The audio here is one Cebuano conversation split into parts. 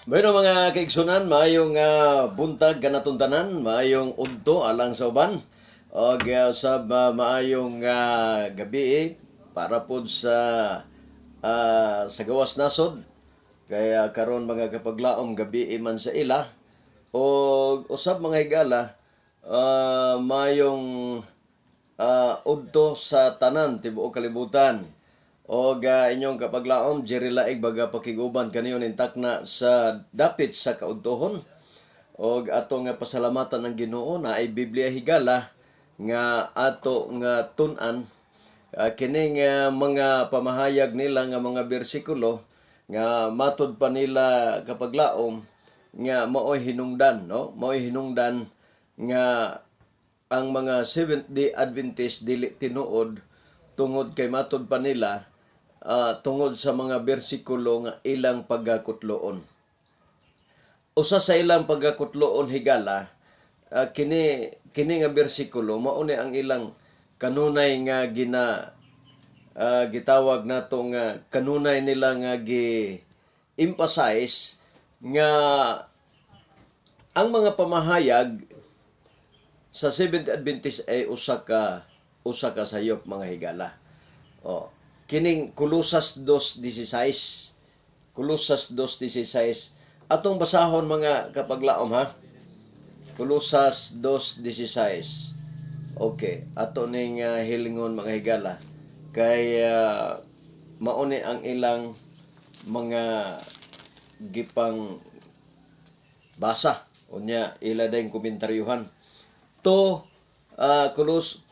Bueno, mga kaigsunan, maayong buntag kanatong tanan, maayong udto alang sa uban og sab maayong gabi para pod sa gawas nasod, kaya karon, mga kapaglaom, gabi man sa ila. Og usab, mga higala, maayong udto sa tanan tibuok kalibutan. Og inyong kapaglaom Jerry Laig baga pakiguban kaniyo ning takna sa dapit sa kaudtohon. Og ato nga pasalamatan ang Ginoo na ay Biblia, higala, nga ato nga tun-an. Kining mga pamahayag nila nga mga bersikulo nga matud pa nila, kapaglaom, nga maoy hinungdan, no, maoy hinungdan nga ang mga Seventh Day Adventist dili tinuod, tungod kay matud pa nila tungod sa mga bersikulo nga ilang pagkutloon. Usa sa ilang pagkutloon, higala, kini kini nga bersikulo mao ni ang ilang kanunay nga gina gitawag nato nga kanunay nila nga gi emphasize nga ang mga pamahayag sa Seventh Adventist ay usa ka sayop, mga higala. Oh, kining Kolosas 2:16. Kolosas 2:16. Atong basahon, mga kapaglaom, ha. Kolosas 2:16. Okay, ato ning hilingon, mga higala, kay mao ni ang ilang mga gipang basa unya ila dayong komentaryuhan. To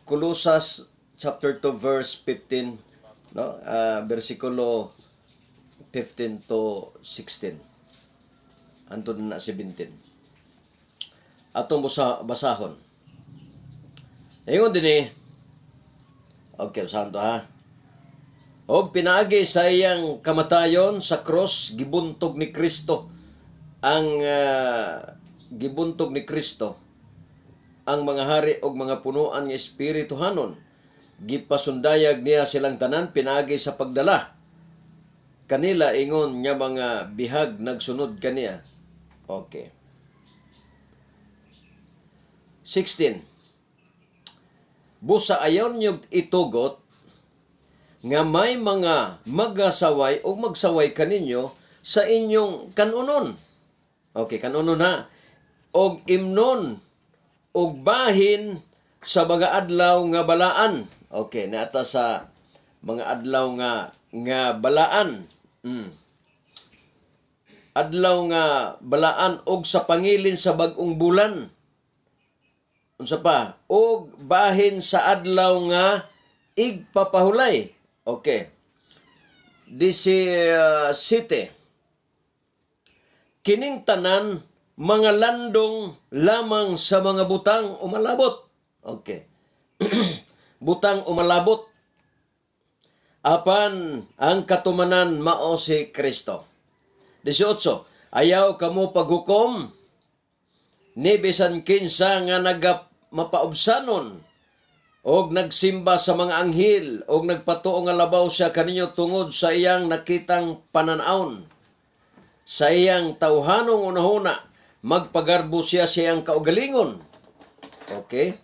Kolosas chapter 2 verse 15, no, bersikulo 15 to 16 hantod na 17, atong basahon. Ingon dinhi. Okay, basahan to, ha. Og pinaagi sa iyang kamatayon sa cross, gibuntog ni Kristo ang gibuntog ni Kristo ang mga hari og mga punuan nga espirituhanon. Gipasundayag niya silang tanan pinaagi sa pagdala kanila ingon nga mga bihag nagsunod kaniya. Okay. 16. Busa ayaw niyo itugot nga may mga magasaway o magsaway kaninyo sa inyong kanunon. Okay, kanunon na. Og imnon og bahin sa mga adlaw nga balaan. Okay, naata sa mga adlaw nga nga balaan. Adlaw nga balaan og sa pangilin sa bag-ong bulan. Unsa pa? Og bahin sa adlaw nga igpapahulay. Okay. 17. Kining tanan mga landong lamang sa mga butang umalabot. Okay. Butang umalabot. Apan ang katumanan mao si Kristo. 18. Ayaw kamo paghukom ni bisan kinsa nga naga mapaubsanon og nagsimba sa mga anghel og nagpatuo nga labaw siya kaninyo tungod sa iyang nakitang panan-awon. Sa iyang tawhanong unahuna, magpagarbo siya sa iyang kaugalingon. Okay?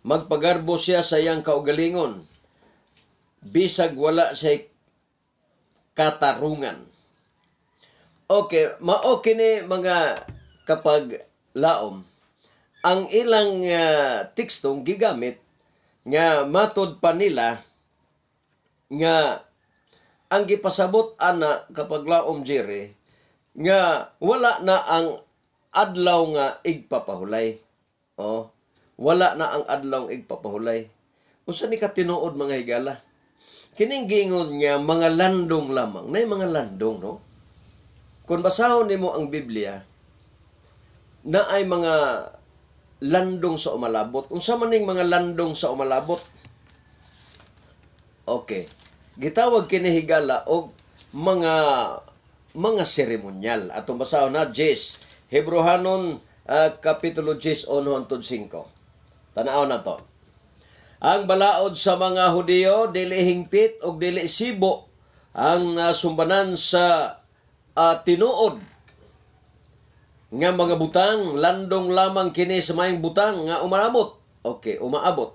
Magpagarbo siya sa iyang kaugalingon bisag wala siya katarungan. Okay, mao kini, mga kapag laom, ang ilang tekstong gigamit nga matod pa nila nga ang gipasabot ana, kapag laom Jerry, nga wala na ang adlaw nga igpapahulay. Oh, wala na ang adlaw nga igpapahulay. Unsa ni katinuod, mga higala? Kining giingon niya mga landong lamang. Nay mga landong, no? Kung basahon nimo ang Biblia, na ay mga Landong sa umalabot. Unsa man ning mga landong sa umalabot? Okay. Gitawag kini, higala, og mga seremonyal. Atong basahon na 10. Hebreohanon kapitulo 10, 1 hangtod 5. Tanaw na to. Ang balaod sa mga Hudiyo dili hingpit og dili sibo ang sumbanan sa tinuod nga mga butang, landong lamang kini sa maayong butang nga umaabot. Okay, umaabot.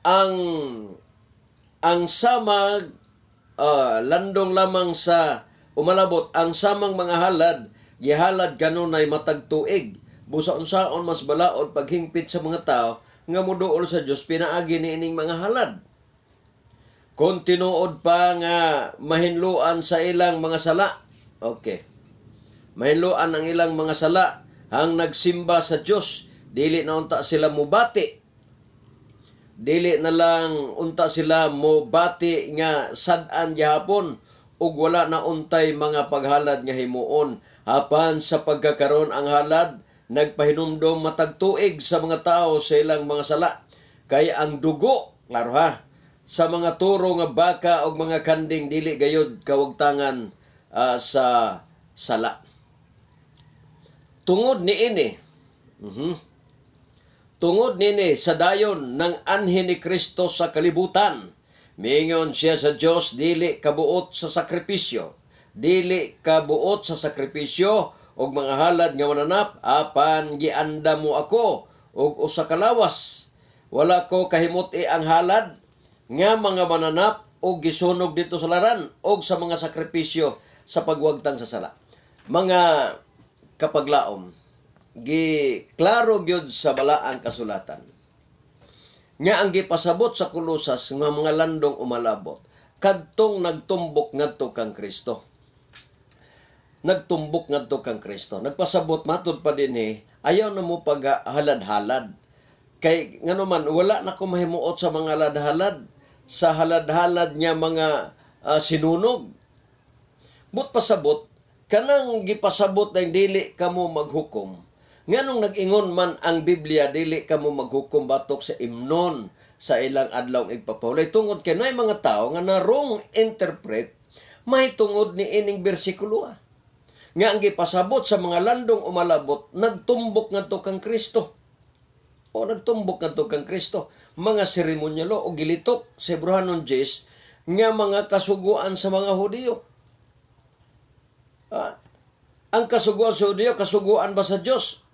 Ang samag landong lamang sa umalabot ang samang mga halad gihalad kanunay matag tuig, busa unsaon mas balaod paghingpit sa mga tao nga moduol sa Dios pinaagi niining mga halad, kung tinuod pa nga mahinluan sa ilang mga sala. Okay, mahinluan ang ilang mga sala ang nagsimba sa Dios. Dili na unta sila mubati, dili na lang unta sila mobati nga sad-an gihapon ug wala na untay mga paghalad nga himuon. Apan sa pagkakaron, ang halad nagpahinumdom matag tuig sa mga tao sa ilang mga sala, kay ang dugo, klaro ha, sa mga turo nga baka og mga kanding dili gayud kawagtangan sa sala. Tungod niini, tungod nini sa dayon ng anhin ni Kristo sa kalibutan, mingon siya sa Dios, "Dili kabuot sa sakripisyo. Dili kabuot sa sakripisyo og mga halad nga mananap, apan giandam mo ako og usa ka lawas. Wala ko kahimuti ang halad nga mga mananap og gisunog didto sa halaran og sa mga sakripisyo sa pagwagtang sa sala." Mga kapaglaom, gi klaro gyud sa Balaang Kasulatan nga ang gipasabot sa Kolosas nga mga landong umalabot kadtong nagtumbok ngadto kang Kristo. Nagtumbok ngadto kang Kristo. Nagpasabot matud pa dinhi, ayaw na mo paghalad-halad. Kay ngano man wala na ko mahimuot sa mga halad-halad, sa halad-halad nga mga sinunog. But pasabot kanang gipasabot na dili kamo maghukom. Nganong nag-ingon man ang Biblia dili kamo maghukom batok sa imnon sa ilang adlaw igpapahulay? Tungod kay naay mga tao nga na wrong interpret mahitungod ni ining bersikulo, nga ang gipasabot sa mga landong umalabot nagtumbok ngadto kang Kristo o nagtumbok ngadto kang Kristo, mga seremonyalo o gilitok sa Hebreohanon 10 nga mga kasuguan sa mga Hudiyo. Ang kasuguan sa Hudiyo, kasuguan ba sa Dios?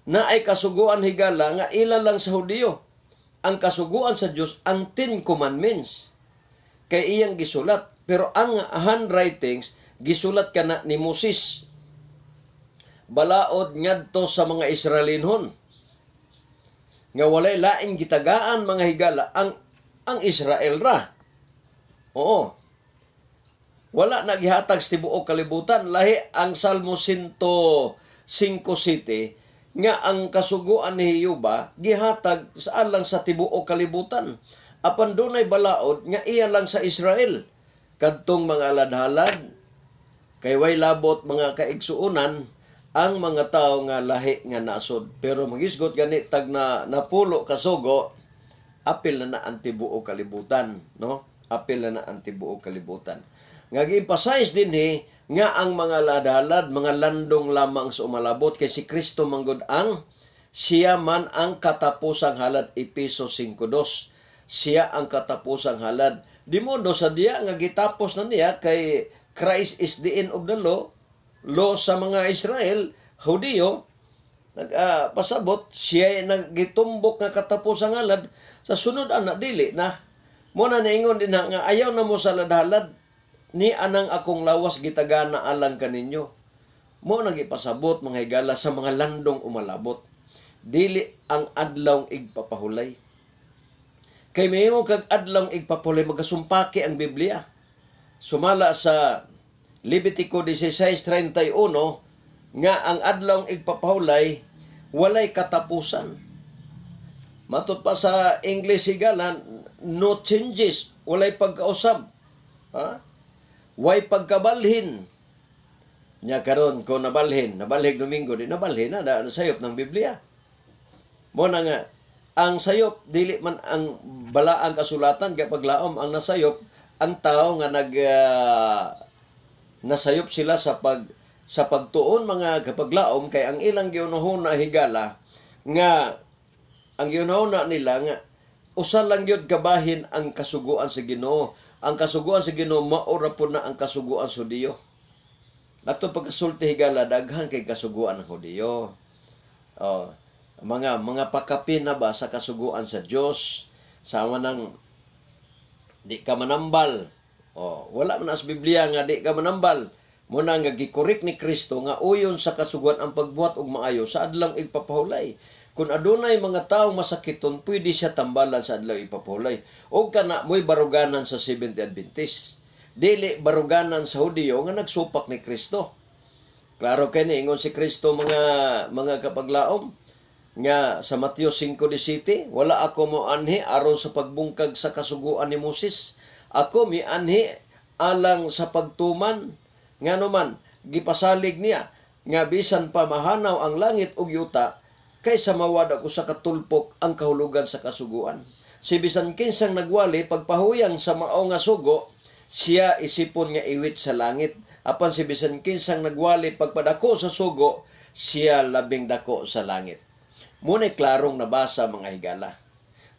Na ay kasuguan, higala, nga ilan lang sa Hudiyo. Ang kasuguan sa Dios ang Ten Commandments kay iyang gisulat, pero ang handwritings gisulat kana ni Moses balaod ngadto sa mga Israelinhon nga walay laing gitagaan, mga higala, ang Israel ra. Oo. Wala na gihatag sa tibuok kalibutan. Lahi ang Salmo 105 city nga ang kasuguan ni Jehova gihatag sa alang sa tibuok kalibutan. Apan dunay balaod nga iya lang sa Israel. Kadtong mga aladhalad kay way labot, mga kaigsuonan, ang mga tao nga lahi nga nasod. Pero magisgot gani tag na napulo kasugo, apil na na ang tibuok kalibutan, no? Apil na na ang tibuok kalibutan. Nga gi-emphasize dinhi nga ang mga ladalad, mga landong lamang sa umalabot kay si Kristo manggod ang siya man ang katapusang halad, Epeso 5:2. Siya ang katapusang halad. Di modo sa diya nga gitapos na niya kay Christ is the end of the law, law sa mga Israel, Hudiyo, nagpasabot siya nagitumbok nga katapusang halad sa sunod ana dili na. Mo na niingon din nga ayaw na mo sa ladhalad ni anang akong lawas gitagana alang kaninyo. Mo nagipasabot, mga higala, sa mga landong umalabot. Dili ang adlaw igpapahulay. Kay mahimo kag adlaw igpapahulay, magasumpaki ang Biblia. Sumala sa Levitico 16:31 nga ang adlaw igpapahulay walay katapusan. Matud pa sa English, higala, no changes, walay pagkausab. Ha? Way pagkabalhin. Nya karon kung nabalhin, nabalhig Domingo, di nabalhin na, na sayop ng Biblia. Mo na nga ang sayop dili man ang balaang kasulatan, kapaglaom. Ang nasayop ang tao nga nag nasayop sila sa pagtuon, mga kapaglaom, kay ang ilang gihunahuna, higala, nga ang gihunahuna nila nga usa lang gyud kabahin ang kasuguan sa Ginoo. Ang kasuguan sa Ginoo mao ra pud na ang kasuguan sa Hudiyo. Nato pagkasulti, higala, daghan kay kasuguan ng Hudiyo. Oh, mga pakapin na ba sa kasuguan sa Dios, sama ng di ka manambal. Oh, wala man sa Biblia nga di ka manambal. Muna nga gikorik ni Kristo nga uyon sa kasuguan ang pagbuhat og maayo sa adlong igpapahulay. Kung adunay mga taong masakiton, pwede siya tambalan sa adlaw ipapahulay. Og kana mo'y baruganan sa Seventh Adventist. Dili baruganan sa Hudiyo nga nagsupak ni Kristo. Klaro kay niingon si Kristo, mga kapaglaom, nga sa Mateo 5:17, "Wala ako mo anhi aron sa pagbungkag sa kasuguan ni Moses. Ako mianhi alang sa pagtuman." Ngano man gipasalig niya nga bisan pa mahanaw ang langit ug yuta kaysa mawad-ag usa ka tulpok ang kahulugan sa kasuguan. Si bisan kinsang nagwali pagpahuyang sa mao nga sugo, siya isipon nga iwit sa langit. Apan si bisan kinsang nagwali pagpadako sa sugo, siya labing dako sa langit. Muna'y klarong nabasa, mga higala.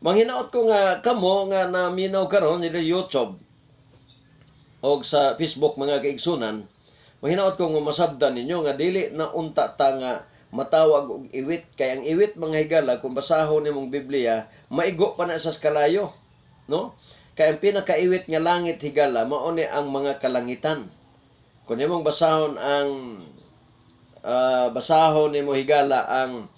Manghinaot ko nga kamo nga naminaw karon nila YouTube o sa Facebook, mga kaigsunan, manghinaot ko nga masabdan ninyo nga dili na unta ta nga matawag og iwit, kay ang iwit, mga higala, kung basahon nimong Biblia, maigo pa na sa kalayo, no? Kay ang pinakaiwit nga langit, higala, mao ni ang mga kalangitan. Kung imong basahon ang basahon nimo, higala, ang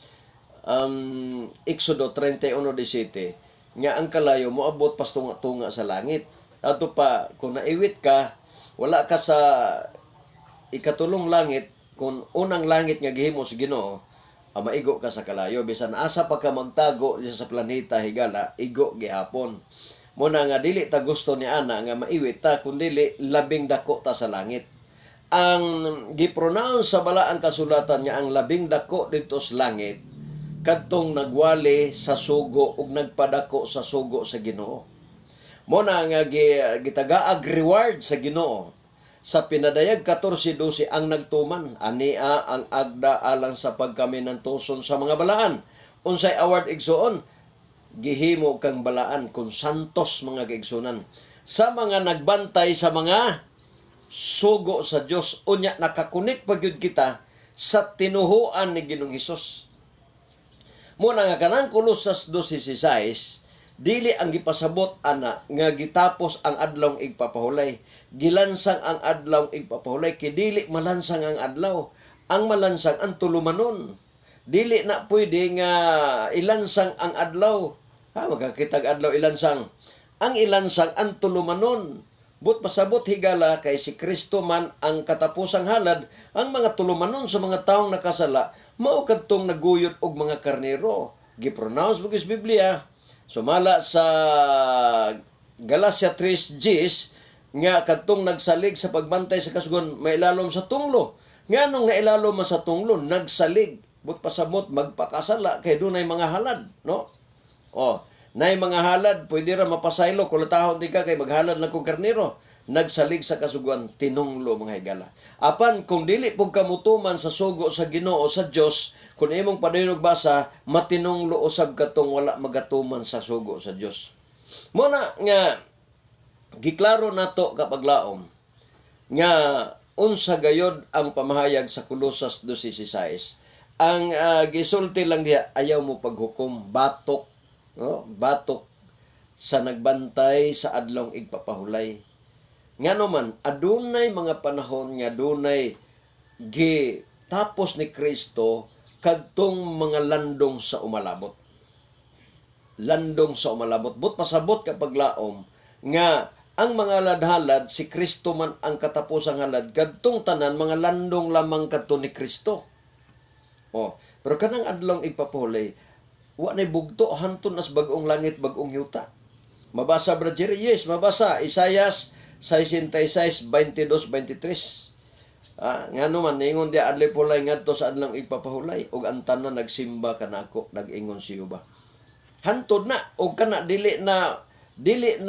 Exodo 31:17 nga ang kalayo moabot pas tunga-tunga sa langit. Ato pa kung naiwit ka, wala ka sa ikatulong langit, kung unang langit nga gihimo sa Ginoo, maigo ka sa kalayo. Bisan asa pa ka magtago sa planeta, higala, igo gihapon. Muna nga dili ta gusto ni ana nga maiwit ta, kundi labing dako ta sa langit. Ang gipronounce sa balaang kasulatan nga ang labing dako didto sa langit kadtong nagwali sa sugo ug nagpadako sa sugo sa Ginoo. Mo na nga gitagaag reward sa Ginoo sa Pinadayag 14:12 ang nagtuman ania ang agda alang sa pagkaminantuson sa mga balaan. Unsay award, igsuon? Gihimo kang balaan kung santos, mga kaigsunan, sa mga nagbantay sa mga sugo sa Dios. Unya nakakunik pa gyud kita sa tinuhuan ni Ginoong Hesus. Muna nga kanang Kolosas 2:16 dili ang gipasabot ana nga gitapos ang adlawng igpapahulay. Gilansang ang adlawng igpapahulay, kay dili malansang ang adlaw. Ang malansang ang tulumanon. Dili na pwede nga ilansang ang adlaw. Ha, magkakitag adlaw ilansang. Ang ilansang ang tulumanon. But pasabot, higala, kay si Kristo man ang katapusang halad, ang mga tulumanon sa mga taong nakasala mao kadtong naguyod og mga karnero. Gipronounce mo sa Biblia sumala sa Galatia 3:10 nga kadtong nagsalig sa pagbantay sa kasuguan mailalom sa tunglo. Nganong nailalom man sa tunglo? Nagsalig. But pasabot magpakasala kay dunay mga halad, no? Oh, nay mga halad, pwede ra mapasaylo, kulatahon di ka kay maghalad lang kong karnero. Nagsalig sa kasuguan, tinunglo, mga higala. Apan kung dili pug ka mutuman sa sugo sa Ginoo sa Dios, kung imong padayon og basa, matinunglo usab katong wala magatuman sa sugo sa Dios. Muna nga giklaro nato, kapaglaom, nga unsa gayod ang pamahayag sa Kolosas 2:16. Ang gisulti lang diha, ayaw mo paghukom batok, no? Batok sa nagbantay sa adlong igpapahulay. Ngano man adunay mga panahon nga dunay gitapos ni Kristo kadtong mga landong sa umalabot. Landong sa umalabot. But pasabot, kapaglaom, nga ang mga ladhalad, si Kristo man ang katapusang halad, kadtong tanan mga landong lamang kadto ni Kristo. Oh, pero kanang adlong igpapahulay, wa nay bugto hantod nas bag-ong langit, bag-ong yuta. Mabasa, Brother Jerry? Yes, mabasa. Isayas 66, 22, 23. Ngano man niingon diya adlay pulay ngadto sa adlong igpapahulay ug ang tanan nagsimba kanako, nag-ingon si Jehova. Hantod na og kana dili na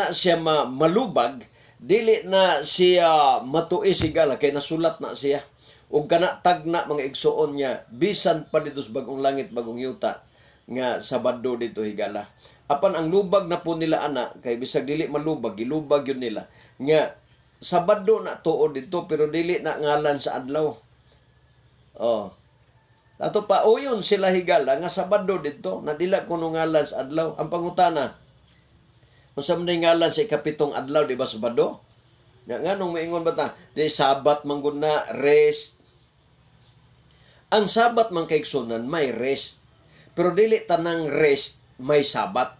siya malubag, dili na siya matuis, higala, kay nasulat na siya. Ug kana tagna, mga igsuon, niya bisan pa dito sa bagong langit, bagong yuta nga Sabado dito, higala. Apan ang lubag na po nila ana, kay bisag dili malubag, gilubag yun nila nga Sabado na tuod dito pero dili na ngalan sa adlaw. Oh. Ato pa uyon sila, higala, nga Sabado dito na dila kuno ngalan sa adlaw. Ang pangutana, unsa man ngalan sa ikapitong adlaw, di ba Sabado? Nga nganong maingon ba ta? Di Sabat man gud na, rest. Ang Sabat man, kaigsunan, may rest. Pero dili tanang rest may Sabat.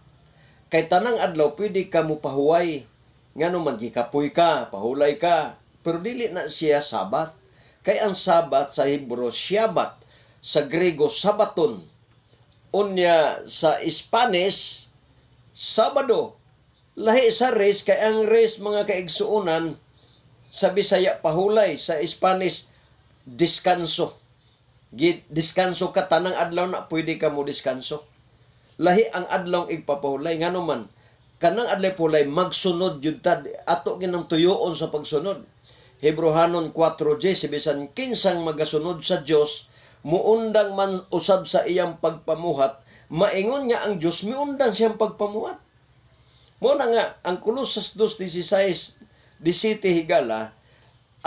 Kay tanang adlaw pwede ka mo pahuway. Ngano man gikapoy ka, pahulay ka, pero dili na siya Sabat. Kay ang Sabat sa Hebrew Shabbat, sa Grego Sabaton. Unya sa Spanish Sabado. Lahi sa rest, kay ang rest, mga kaigsuonan, sa Bisaya pahulay, sa Spanish descanso. Diskanso ka tanang adlaw na pwede ka mo diskanso. Lahi ang adlaw igpapahulay, ngano man kanang adlaw pulay magsunod jud ta, ato ginang tuyoon sa pagsunod. Hebrohanon 4:10, bisan kinsang magasunod sa Dios muundang man usab sa iyang pagpamuhat, maingon nga ang Dios miundang siyang pagpamuhat. Mo na nga ang Kolosas 2:16 17, higala,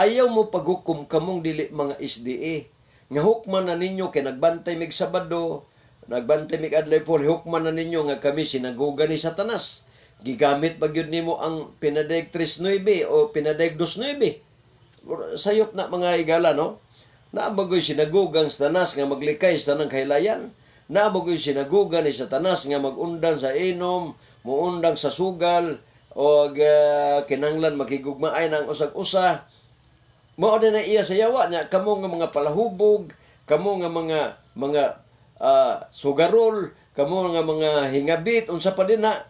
ayaw mo paghukom kamong dili mga SDA nga hukman na ninyo kay nagbantay mig Sabado, nagbantay mig adlaw pul, hukman na ninyo nga kami sinagoga ni Satanas. Gigamit ba gyud nimo ang Pinadeg 3.9 o Pinadeg 2.9? Sayop na, mga higala, no? Naa ba goy sinagogang Satanas nga maglikay sa tanang kahilayan? Naa ba goy sinagoga ni Satanas nga magundang sa inom, muundang sa sugal, o kinanglan makigugmaay ng usag-usa? Mao din na iya sa yawa niya kamo nga mga palahubog, kamo nga mga sugarol, kamo nga mga hingabit, unsa pa din na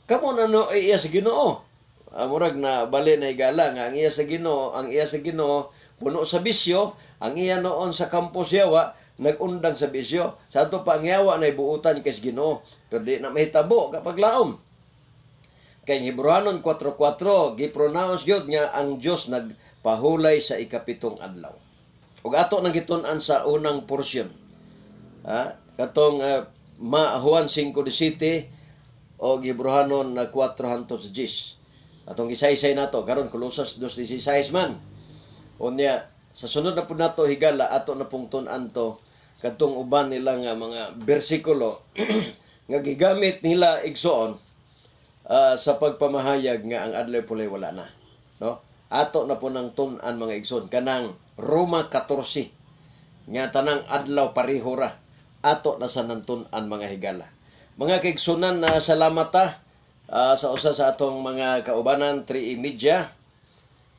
kamo na no iya sa Ginoo. Murag na bali na, higala, nga ang iya sa Ginoo, ang iya sa Ginoo puno sa bisyo, ang iya noon sa campus yawa nagundang sa bisyo. Sa ato pa ang yawa na ibuutan kay Ginoo, pero di na mahitabo kapag laom. Kay Hebreohanon 4:4 gi-pronounce gyud nga ang Dios nagpahulay sa ikapitong adlaw. Ug ato nang gitun-an sa unang porsyon. Ha? Katong ma Juan 5:17 o Hebreohanon na 4 hangtod sa 10. Atong gisaysay nato karon Kolosas 2:16 man. Unya sa sunod na pud nato, higala, ato na pong tun-an to kadtong uban nila nga mga bersikulo nga gigamit nila, igsoon, sa pagpamahayag nga ang adlaw pulay wala na, no? Ato na po ng tun-an, mga igsoon, kanang Roma 14 nga tanang adlaw pareho ra. Ato na sa nantun-an, mga higala. Mga kaigsunan na salamat ta sa usa sa atong mga kaubanan 3 Media,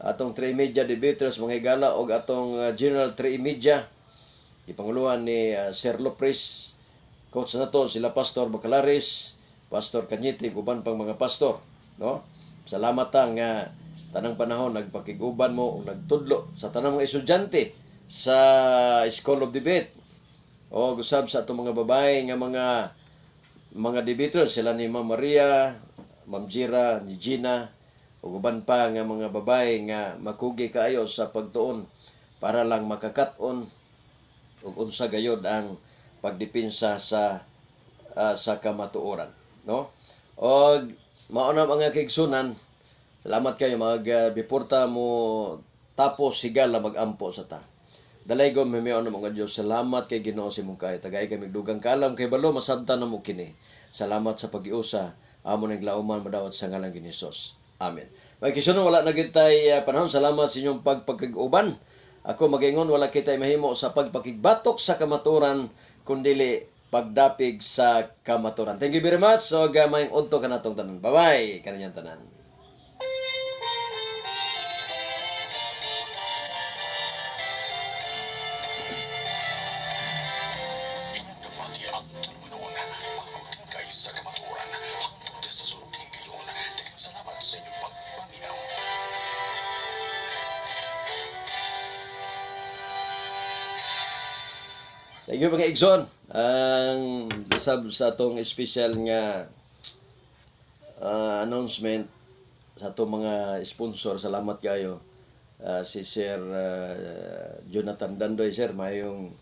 atong 3 Media debaters, mga higala, og atong General 3 Media ipanguluhan ni Sir Lopres, coach na to sila Pastor Bacalares, Pastor Cañete, uban pang mga pastor, no? Salamat ta nga tanang panahon nagpakiguban mo o nagtudlo sa tanang mga estudyante sa School of Debate o gusab sa atong mga babae nga mga debaters, sila ni Ma'am Maria, Ma'am Jira, ni Gina ug uban pa nga mga babae nga makugi kaayo sa pagtuon para lang makakat-on ug unsa gayod ang pagdepensa sa kamatuoran, no? Og mao na, mga kaigsunan, salamat kayo. Mag before ta mo tapos, higala, magampo sa ta. Dalaygon mamiyon mga Dios, salamat kay Ginoo sa imong kaayo. Tagay kami dugang kaalam kay balo masabtan namo kini. Salamat sa pag-iusa amo ning lauman madawat sa ngalan ni Jesus. Amen. Mga kaigsunan, wala na kitay panahon. Salamat sa inyong pagpakig-uban. Ako magaingon, wala kitay mahimo sa pagpakigbatok sa kamaturan kundili pagdapig sa kamaturan. Thank you very much. So, maayong udto kanatong tanan. Bye-bye kaninyang tanan. Inyong nabati ang tulumanon, paghutingkay sa kamatuoran, hangtod sa sunod higayon. Daghang salamat sa inyong pagpaminaw. Thank you, mga igsoon. Ang sab sa atong special nga announcement sa atong mga sponsor, salamat kayo. Si Sir Jonathan Dandoy, sir, mayong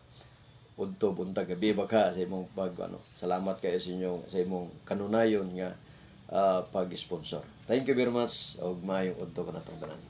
udto, buntag, gabi ba ka sa imong pag ano. Salamat kayo sa imong kanunayon nga pag-sponsor. Thank you very much ug maayong udto kanatong tanan.